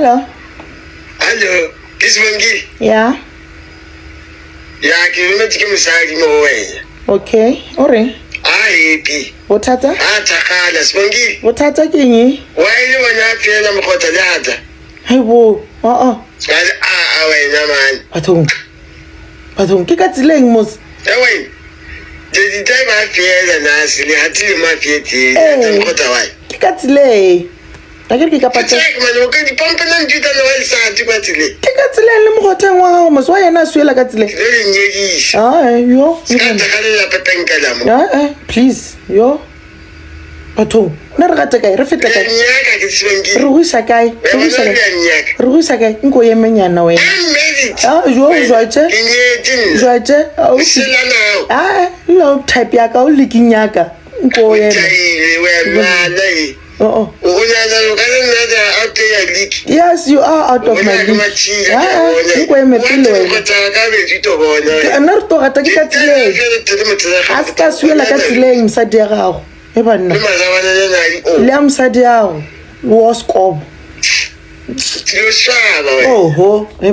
Hello. Hallo, ke Sibongile. Ya. Ya, ke rometše ke mosadi mo go wena. Okay, o reng? A happy. Bothata? A thakgala, Sibongile. Bothata ke eng? Wa e le bona fela mokgotha le ata. Hai bo, a a. Ba re a a wena man. Bathong. Bathong ke ka tseleng mos. E wena. Di tla ba fela na se le hatile ma fietse. Eh. Mokgotha wa. Ke ka tseleng. A ke re ke ka patela. Check man, o ka di pompa na nthuta le wa lesati kwa tseleng. Ke ka tseleng le mokgotheng wa gago mos wa yena a suela ka tseleng. Le le nyedisa. Ae, yo. Se ka thakgalela pepenkela mo. Ae, please, yo. Bathong, nna re gata kae? Re feta Le kae? nyaka ke Sibongile. Re go iša kae? Re go iša Le kae? nyaka. Re go iša kae? Nko emenyana wena. I'm married. Ah, jo, jwatše. Ke nyetše nna. Jwatše. O sela nao. Ae, lo type ya ka o le ke nyaka. Nko O eme. thaile, wena e. Oh, oh. O nyaka o ka nna ka out ya league. Yes, you are out of my league. Ah, nko eme pele wena. Ka betsi to bona. Ke nna re to gata ke ka tseleng. A se ka suela ka tseleng mosadi ya gago. E banna. Le mazabana le nadi o. Le ya mosadi yago. Wo skobo. Tlo swaba wena. Oho, e